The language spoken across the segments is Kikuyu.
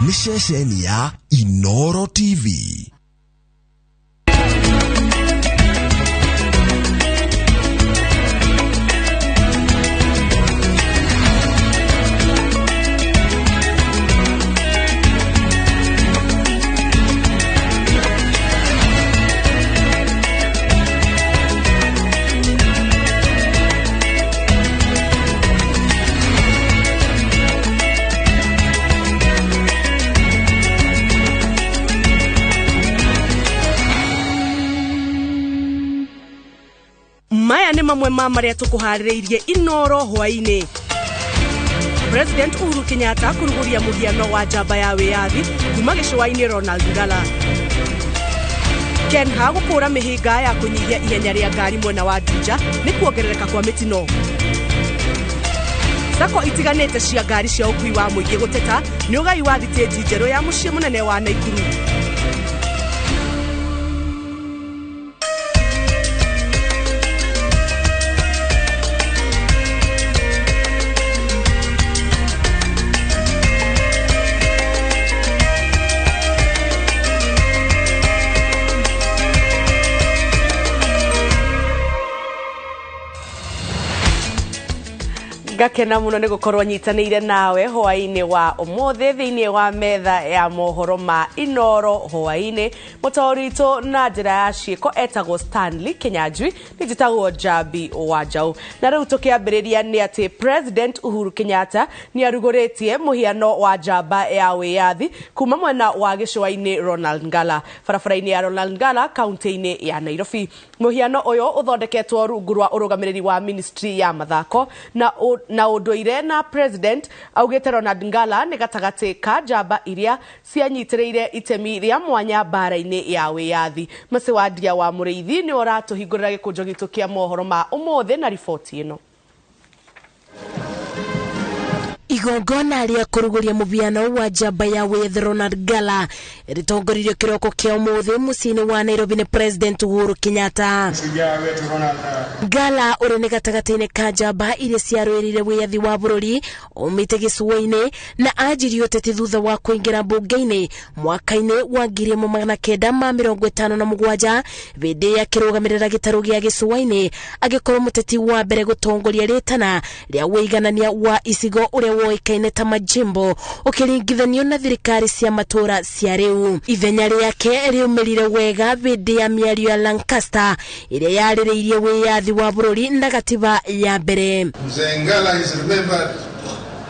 Nĩ ceceni ya Inoro TV. Maya nĩ mamwe ma marĩa tũkũharĩrĩirie Inoro hwaĩ-inĩ. President Uhuru Kenyatta kũrugũria mũhiano wa njamba ya wĩyathi kuma gĩcũa-inĩ Ronald Ngala. Kenha gũkũra mĩhĩnga ya kũnyihia ihenya rĩa ngari mwena wa Juja nĩ kuongerereka kwa mĩtino. Sacco itiganĩte cia ngari cia ũkui wa mũingĩ gũteta nĩ ũgai wa thitĩnji njerũ ya mũciĩ mũnene wa Naikuru. Ngakena muno nĩ gũkorwo nyitanĩire nawe hwaĩ-inĩ wa ũmũthĩ thĩinĩ wa metha ya mohoro ma Inoro hwaĩ-inĩ. Mũtaũri witũ na njĩra ya ciĩko etagwo Stanley Kinyanjui, nĩ njĩtagwo Njambi wa Njaũ. Na rĩu tũkĩambĩrĩria nĩ atĩ President Uhuru Kenyatta nĩ arugũrĩtie mũhiano wa njamba ya wĩyathi kuma mwena wa gĩcũa-inĩ Ronald Ngala, barabara-inĩ ya Ronald Ngala kaunti-inĩ ya Nairobi. Mũhiano ũyũ ũthondeketwo rungu rwa ũrũgamĩrĩri wa Ministry ya Mathako na ũndũire, na President augĩte Ronald Ngala nĩ gatagatĩ ka njamba iria cianyitĩrĩire itemi rĩa mwanya mbara-inĩ ya wĩyathi. Macewandia wa Mũrĩithi nĩ ũratũhingũrĩra gĩkũnjo gitũ kĩa mohoro ma ũmũthĩ na riboti ĩno. Igongona rĩa kũrugũria mũhiano wa njamba ya wĩyathi Ronald Ngala rĩtongoririo kĩroko kĩa ũmũthĩ mũciĩ-inĩ wa Nairobi nĩ President Uhuru Kenyatta. Ngala ũrĩa nĩ gatagatĩ-inĩ ka njamba iria ciarũĩrĩire wĩyathi wa bũrũri aumĩte gĩcũa-inĩ na anjirie ũteti thutha wa kũingĩra mbunge-inĩ mwaka-inĩ wa 1957 hĩndĩ ĩrĩa akĩrũgamĩrĩra gĩtarũ gĩa gĩcũa-inĩ, agĩkorwo mũteti wa mbere gũtongoria rĩtana rĩa ũiganania wa icigo ũrĩa woĩkaine ta majimbo ũkĩringithanio na thirikari cia matũra cia rĩu. Ithenya rĩake rĩumĩrire wega hĩndĩ ya mĩario ya Lancaster ĩrĩa yarĩrĩirie wĩyathi wa bũrũri na gatiba ya mbere. Mzee Ngala is remembered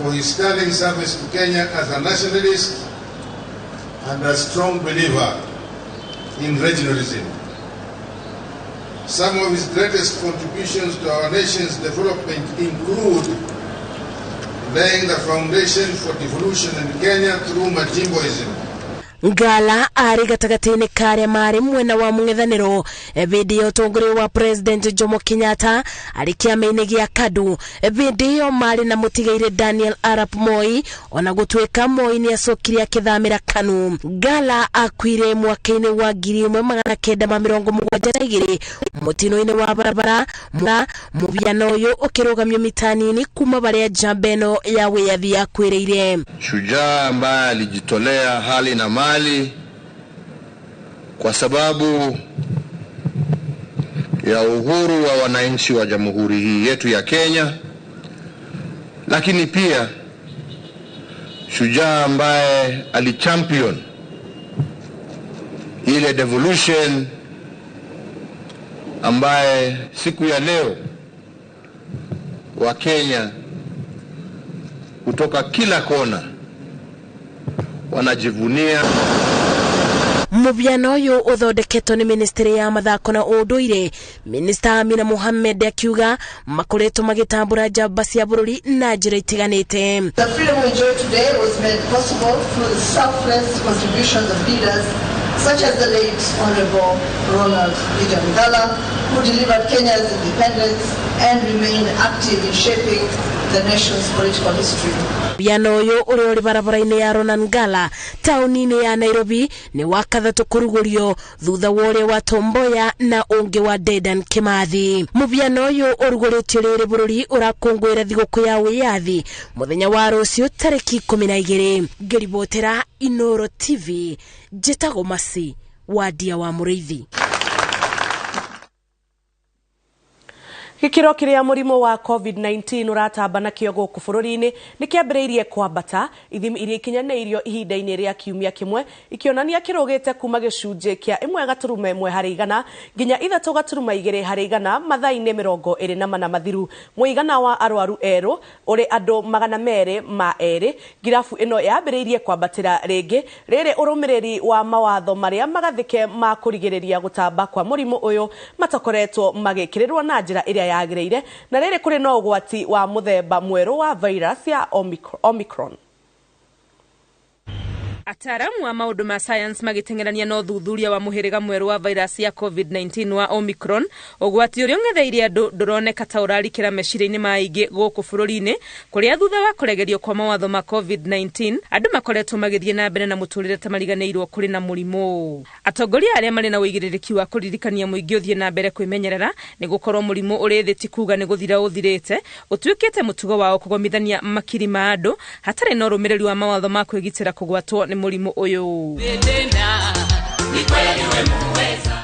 for his sterling service to Kenya as a nationalist and a strong believer in regionalism. Some of his greatest contributions to our nation's development include laying the foundation for devolution in Kenya through Majimboism. Ngala arĩ gatagatĩ-inĩ ka arĩa marĩ mwena wa mũng'ethanĩro hĩndĩ ya ũtongoria wa President Jomo Kenyatta arĩ kĩama-inĩ gĩa KADU. Hĩndĩ ĩyo marĩ na mũtigairĩ Daniel Arap Moi, ona gũtuĩka Moi nĩ acokire akĩthamĩra KANU. Ngala akuire mwaka-inĩ wa 1972 mũtino-inĩ wa barabara. Mũhiano ũyũ ũkĩrũgamio mita nini kuma barĩa njamba ĩno ya wĩyathi yakuĩrĩire. Shujaa ambaye alijitolea hali na mali kwa sababu ya uhuru wa wananchi wa jamhuri hii yetu ya Kenya, lakini pia shujaa ambaye alichampion ile devolution ambaye siku ya leo wa Kenya kutoka kila kona wanajivunia. Mũhiano ũyũ ũthondeketwo nĩ Ministry ya Mathako na Ũndũire. Minister Amina Mohamed akiuga makoretwo magĩtambũra njamba cia bũrũri na njĩra itiganĩte. The freedom we enjoy today was made possible through the selfless contributions of leaders such as the late Honorable Ronald Gideon Ngala, who delivered Kenya's independence and remained active in shaping the nation's political history. Mũhiano ũyũ ũrĩa ũrĩ barabara-inĩ ya Ronald Ngala taũni-inĩ ya Nairobi nĩ wa kathatũ kũrugũrio thutha wa ũrĩa wa Tom Mboya na ũngĩ wa Dedan Kimathi. Mũhiano ũyũ ũrugũrĩtio rĩrĩ bũrũri ũrakũngũĩra thigũkũ ya wĩyathi mũthenya wa rũciũ tarĩki 12. Ngĩribotera Inooro TV, njĩtagwo Masi Wadia wa Mũrĩithi. Gĩkĩro kĩrĩa mũrimũ wa COVID-19 ũratamba nakĩo gũkũ bũrũri-inĩ nĩ kĩambĩrĩirie kwambata. Ithimi iria ikinyanĩirio ihinda-inĩ rĩa kiumia kĩmwe ikĩonania kĩrũgĩte kuma gĩcunjĩ kĩa 1.1 harĩ igana nginya 3.2 harĩ igana mathaa-inĩ 24 mathiru. Mũigana wa arwaru erũ ũrĩ andũ 202. Ngirabu ĩno yambĩrĩirie kwambatĩra rĩngĩ rĩrĩ ũrũmĩrĩri wa mawatho marĩa magathĩke ma kũrigĩrĩria gũtamba kwa mũrimũ ũyũ matakoretwo magĩkĩrĩrwo na njĩra ĩrĩa yagĩrĩire, na rĩrĩ kũrĩ na ũgwati wa mũthemba mwerũ wa virus ya Omicron. Ataaramu a maũndũ ma science magĩteng'erania na ũthuthuria wa mũhĩrĩga mwerũ wa virus ya COVID-19 wa Omicron, ũgwati ũrĩa ũng'etheire andũ ndũroneka ta ũrarikĩra meciria-inĩ ma aingĩ gũkũ bũrũri-inĩ, kũrĩa thutha wa kũregerio kwa mawatho ma COVID-19 andũ makoretwo magĩthiĩ na mbere na mũtũrĩre ta mariganĩirwo kũrĩ na mũrimũ. Atongoria arĩa marĩ na ũigĩrĩrĩki wa kũririkania mũingĩ ũthiĩ na mbere kwĩmenyerera nĩ gũkorwo mũrimũ ũrĩ thĩ ti kuga nĩ gũthira ũthirĩte, ũtuĩkĩte mũtugo wao kũgomithania makiri ma andũ hatarĩ na ũrũmĩrĩri wa mawatho ma kwĩgitĩra kũgwatwo nĩ mũrimũ ũyũ.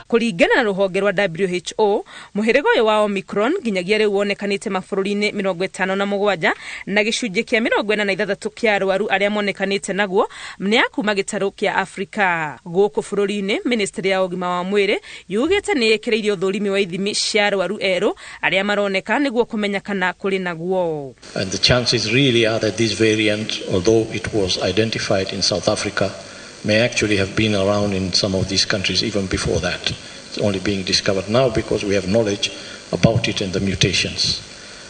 Kũringana na rũhonge rwa WHO, mũhĩrĩga ũyũ wa Omicron nginyagia rĩu wonekanĩte mabũrũri-inĩ 57 na gĩcunjĩ kĩa 46 kĩa arwaru arĩa monekanĩte naguo nĩ a kuma gĩtarũ kĩa Afrika. Gũkũ bũrũri-inĩ, Ministry ya ũgima wa mwĩrĩ yugĩte nĩ ĩkĩrĩirie ũthũrimi wa ithimi cia arwaru erũ arĩa maroneka nĩguo kũmenya kana kũrĩ naguo. And the chances really are that this variant, although it was identified in South Africa, may actually have been around in some of these countries even before that. It's only being discovered now because we have knowledge about it and the mutations.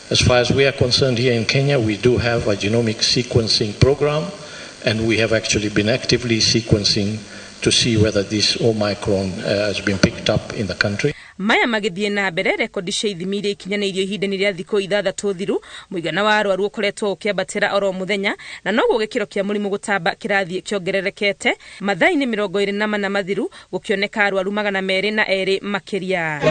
As far as we are concerned here in Kenya, we do have a genomic sequencing program, and we have actually been actively sequencing to see whether this Omicron has been picked up in the country. Maya magĩthiĩ na mbere, rekondi cia ithimi iria ikinyanĩirio ihinda-inĩ rĩa thikũ 6 thiru, mũigana wa arwaru ũkoretwo ũkĩambatĩra oro mũthenya, na noguo gĩkĩro kĩa mũrimũ gũtamba kĩrathiĩ kĩongererekete. Mathaa-inĩ 24 mathiru gũkĩoneka arwaru 202 makĩria.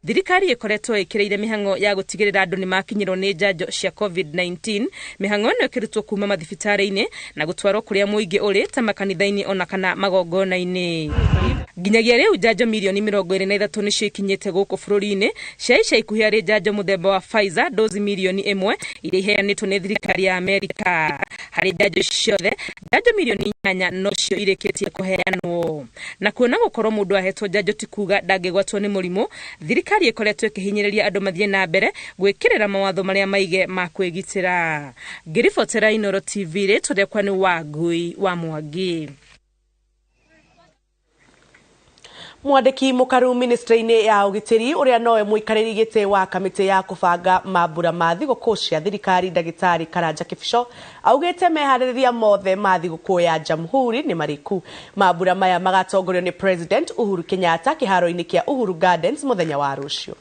Thirikari ĩkoretwo ĩkĩrĩire mĩhang'o ya gũtigĩrĩra andũ nĩmakinyĩrwo nĩ njanjo cia COVID-19. Mĩhang'o ĩno ĩkĩrutwo kuma mathibitarĩ-inĩ na gũtwarwo kũrĩa mũingĩ ũrĩ ta makanitha-inĩ ona kana magongona-inĩ. Nginyagia rĩu njanjo mirioni 23 nĩcio ikinyĩte gũkũ bũrũri-inĩ, cia ica ikuhĩ arĩ njanjo mũthemba wa Pfizer dozi mirioni 1 iria iheanĩtwo nĩ thirikari ya Amerika. Harĩ njanjo ciothe, njanjo mirioni 8 nocio irĩkĩtie kũheanwo. Na kuona gũkorwo mũndũ ahetwo njanjo ti kuga ndangĩgwatwo nĩ mũrimũ, thirikari ĩkoretwo ĩkĩhinyĩrĩria andũ mathiĩ na mbere gwĩkĩrĩra mawatho marĩa maige ma kwĩgitĩra. Ngĩribotera Inooro TV, rĩtwa rĩakwa nĩ Wangui wa Mwangi. Mwandĩki mũkaru ministry-inĩ ya ũgitĩri ũrĩa nowe mũikarĩri gĩtĩ wa kamĩtĩ ya kũbanga mambura ma thigũkũ cia thirikari ndagĩtarĩ Karanja Kĩbico augĩte meharĩrĩria mothe ma thigũkũ ya Jamhuri nĩ marĩku. Mambura maya magatongorio nĩ President Uhuru Kenyatta kĩharo-inĩ kĩa Uhuru Gardens mũthenya wa rũciũ.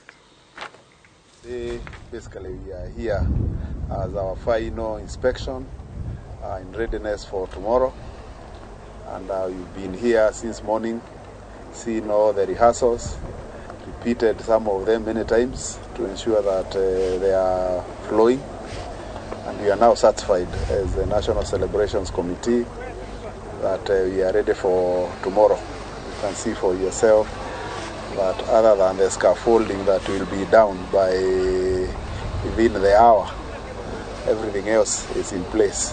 Basically we are here as our final inspection in readiness for tomorrow, and we've been here since morning, seen all the rehearsals, repeated some of them many times to ensure that they are flowing, and we are now satisfied as the National Celebrations Committee that we are ready for tomorrow. You can see for yourself that other than the scaffolding that will be down by within the hour, everything else is in place.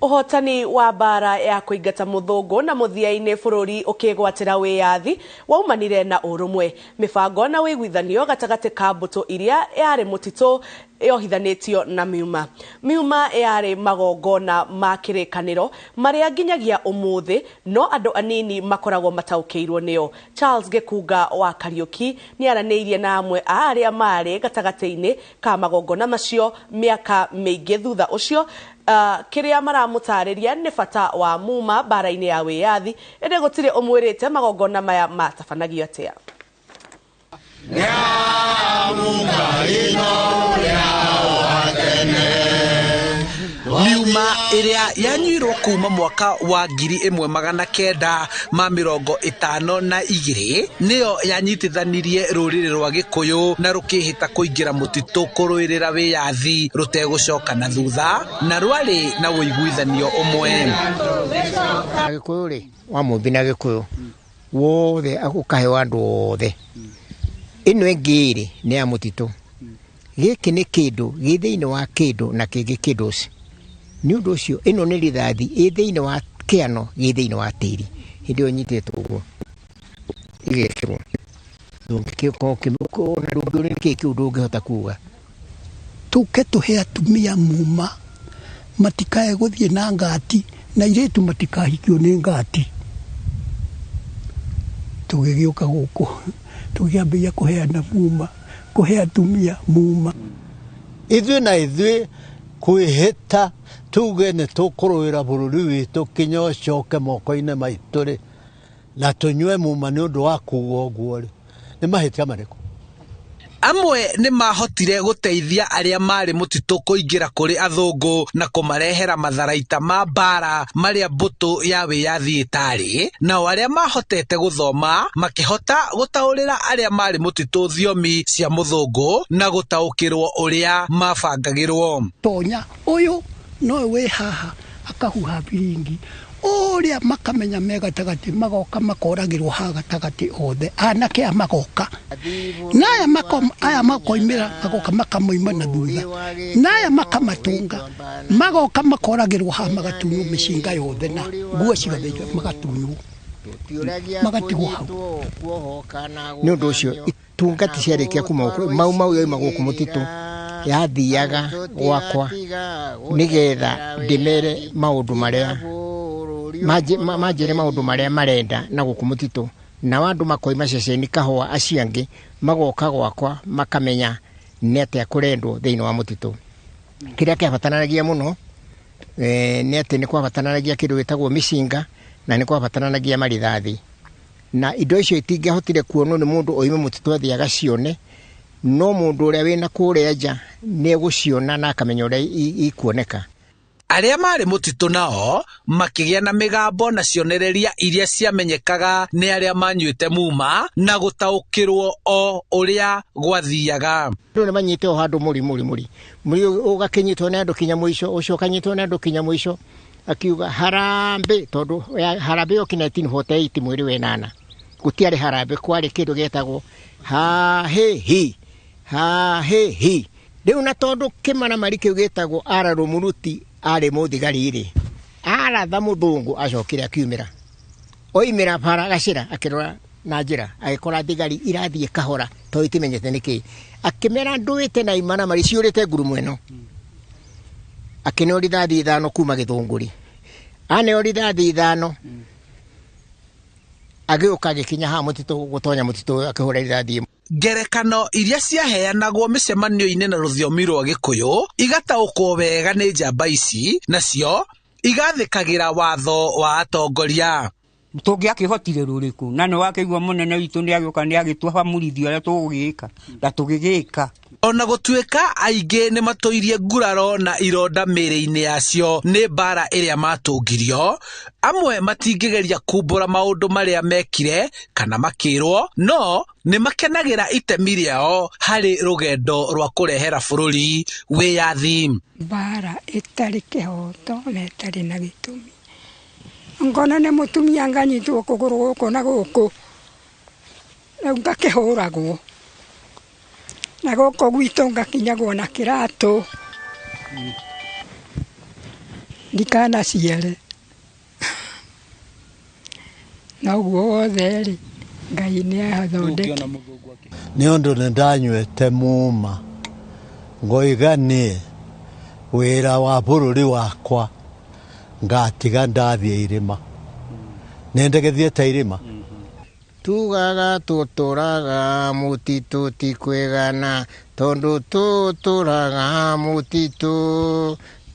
Ũhotani wa mbara ya kũingata mũthũngũ na mũthia-inĩ bũrũri ũkĩgwatĩra wĩyathi waumanire na ũrũmwe, mĩbango na ũiguithanio gatagatĩ ka mbũtũ iria yarĩ mũtitũ yohithanĩtio na miuma. Miuma yarĩ magongona ma kĩrĩkanĩro marĩa nginyagia ũmũthĩ no andũ anini makoragwo mataũkĩirwo nĩo. Charles Gĩkunga wa Kariũki nĩaranĩirie na amwe a arĩa marĩ gatagatĩ-inĩ ka magongona macio mĩaka mĩingĩ thutha ũcio. Kĩrĩa maramũtarĩria nĩ bata wa muma mbara-inĩ ya wĩyathi, ĩndĩ gũtirĩ ũmwĩrĩte magongona maya matabanagio atĩa. Miuma ĩrĩa yanyuirwo kuma mwaka wa 1952 nĩyo yanyitithanirie rũrĩrĩ rwa Gĩkũyũ na rũkĩhĩta kũingĩra mũtitũ kũrũĩrĩra wĩyathi rũtegũcoka na thutha na rwarĩ na ũiguithanio ũmwe. Gĩkũyũ rĩ wa mũmbi na Gĩkũyũ wothe ũkaheo andũ othe. Ĩno ĩngĩ rĩ nĩ ya mũtitũ. Gĩkĩ nĩ kĩndũ gĩ thĩinĩ wa kĩndũ na kĩngĩ kĩndũ ũcio. Nĩ ũndũ ũcio ĩno nĩ rithathi ĩ thĩinĩ wa kĩano gĩ thĩinĩ wa tĩri. Hĩndĩ ĩyo nyitĩtwo ũguo ĩgekĩrwo ndũngĩkorwo na ndũngĩũrio nĩkĩĩ kĩu ndũngĩhota kuga. Tũke tũhe atumia muma matikae gũthiĩ na ngati na airĩtu matikahikio nĩ ngati. Tũgĩgĩũka gũkũ tũkĩambĩrĩria kũheana muma, kũhe atumia muma. Ithuĩ na ithuĩ kwĩhĩta tuge nĩ tũkũrũĩra bũrũri witũ kinya ũcoke moko-inĩ maitũ rĩ, na tũnyue muma nĩ ũndũ wa kuga ũguo rĩ, nĩ mahĩtia marĩkũ? Amwe nĩ mahotire gũteithia arĩa marĩ mũtitũ kũingĩra kũrĩ athũngũ na kũmarehera matharaita ma mbara marĩa mbũtũ ya wĩyathi ĩtarĩ, nao arĩa mahotete gũthoma makĩhota gũtaũrĩra arĩa marĩ mũtitũ thiomi cia mũthũngũ na gũtaũkĩrwo ũrĩa mabangagĩrwo. Tonya ũyũ no wĩ haha akahuha biringi ũrĩa makamenya me gatagatĩ magoka makoragĩrwo haha gatagatĩ othe anake aya magoka na aya makoimĩra magoka makamoima na thutha na aya makamatũnga magoka makoragĩrwo haha magatunywo mĩcinga yothe na nguo ciothe magatunywo magatigwo hau. Nĩ ũndũ ũcio itungati ciarĩkia kuma gũkũ mau mau yoima gũkũ mũtitũ yathiaga gwakwa nĩgetha ndĩmere maũndũ marĩa manjĩre maũndũ marĩa marenda na gũkũ mũtitũ, nao andũ makoima ceceni kahũa acio angĩ magoka gwakwa makamenya nĩ atĩa kũrendwo thĩinĩ wa mũtitũ. Kĩrĩa kĩabataranagia mũno nĩ atĩ nĩ kwabataranagia kĩndũ gĩtagwo mĩcinga na nĩ kwabataranagia marithathi, na indo icio itingĩahotire kuonwo nĩ mũndũ oime mũtitũ athiĩ agacione, no mũndũ ũrĩa wĩna kũrĩa nja nĩ egũciona na akamenya ũrĩa ikuoneka. Arĩa marĩ mũtitũ nao makĩgĩa na mĩgambo na cionereria iria ciamenyekaga nĩ arĩa manyuĩte muma na gũtaũkĩrwo o ũrĩa gwathiaga. Andũ nĩ manyite o handũ mũri mũri mũri mũri ũgakĩnyitwo nĩ andũ kinya mũico, ũcio ũkanyitwo nĩ andũ kinya mũico, akiuga harambĩ, tondũ harambĩ yoki 1948 mweri wa ĩnana gũtiarĩ harambĩ, kwarĩ kĩndũ gĩetagwo hahĩhi hahĩhi. Rĩu na tondũ kĩmaramari kĩu gĩtagwo Ara Rũmuruti arĩ mũthigari rĩ, aratha mũthũngũ acokire akiumĩra, oimĩra bara gacĩra akĩrora na njĩra agĩkora thigari irathiĩ kahora tondũ itimenyete nĩkĩ, akĩmera ndũĩte na imaramari ciũrĩte ngurumo ĩno, akĩneo rithathi 5 kuma Gĩthũngũri, aneo rithathi 5 agĩũka agĩkinya haha mũtitũ gũtonya mũtitũ akĩhũra rithathi. Ngerekano iria ciaheanagwo mĩcemanio-inĩ na rũthiomi rwa Gĩkũyũ igataũkwo wega nĩ njamba ici, nacio igathĩkagĩra watho wa atongoria. Tũngĩakĩhotire rũrĩkũ na nĩ wakĩigua mũnene witũ nĩ agĩũka nĩ agĩtua mũrithio ũrĩa tũgũgĩka na tũgĩgĩka. Ona gũtuĩka aingĩ nĩ matũirie nguraro na ironda mĩĩrĩ-inĩ yacio nĩ mbara ĩrĩa matũngirio, amwe matingĩgeria kumbũra maũndũ marĩa mekire kana makĩrwo, no nĩ makenagĩra itemi rĩao harĩ rũgendo rwa kũrehera bũrũri wĩyathi. Mbara ĩtarĩ kĩhoto na ĩtarĩ na gĩtũmi, ngona nĩ mũtumia nganyitwo kũgũrũ gũkũ na gũkũ rĩu ngakĩhũragwo na gũkũ gwitũ ngakinyagwo na kĩratũ ndikanaciare na ũguo wothe rĩ Ngai nĩ athondeke. Nĩ ũndũ nĩ ndanyuĩte muma ngoiga niĩ wĩra wa bũrũri wakwa ngatiga ndathiĩ irĩma, nĩ ndĩgĩthiĩte irĩma. Tugaga tũtũraga mũtitũ ti kwĩgana, tondũ tũtũraga mũtitũ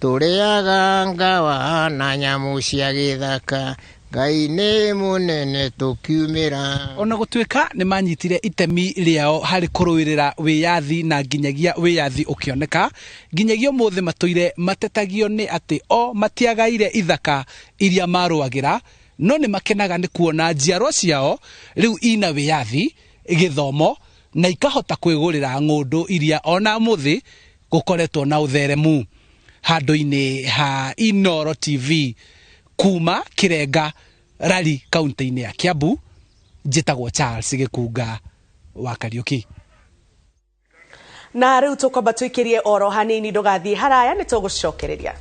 tũrĩaga ngawa na nyamũ cia gĩthaka, Ngai nĩ mũnene tũkiumĩra. Ona gũtuĩka nĩ manyitire itemi rĩao harĩ kũrũĩrĩra wĩyathi na nginyagia wĩyathi ũkĩoneka, nginyagia ũmũthĩ matũire matetagio nĩ atĩ o matiagaire ithaka iria marũagĩra, no nĩ makenaga nĩ kuona njiarwa ciao rĩu ina wĩyathi, gĩthomo na ikahota kwĩgũrĩra ng'ũndũ iria ona ũmũthĩ gũkoretwo na ũtheremu. Handũ-inĩ ha Inooro TV kuma Kĩrenga Rari kaunti-inĩ ya Kiambu, njĩtagwo Charles Gĩkunga wa Kariũki. Na rĩu tũkwamba tũikĩrie oro hanini, ndũgathiĩ haraya, nĩ tũgũcokereria.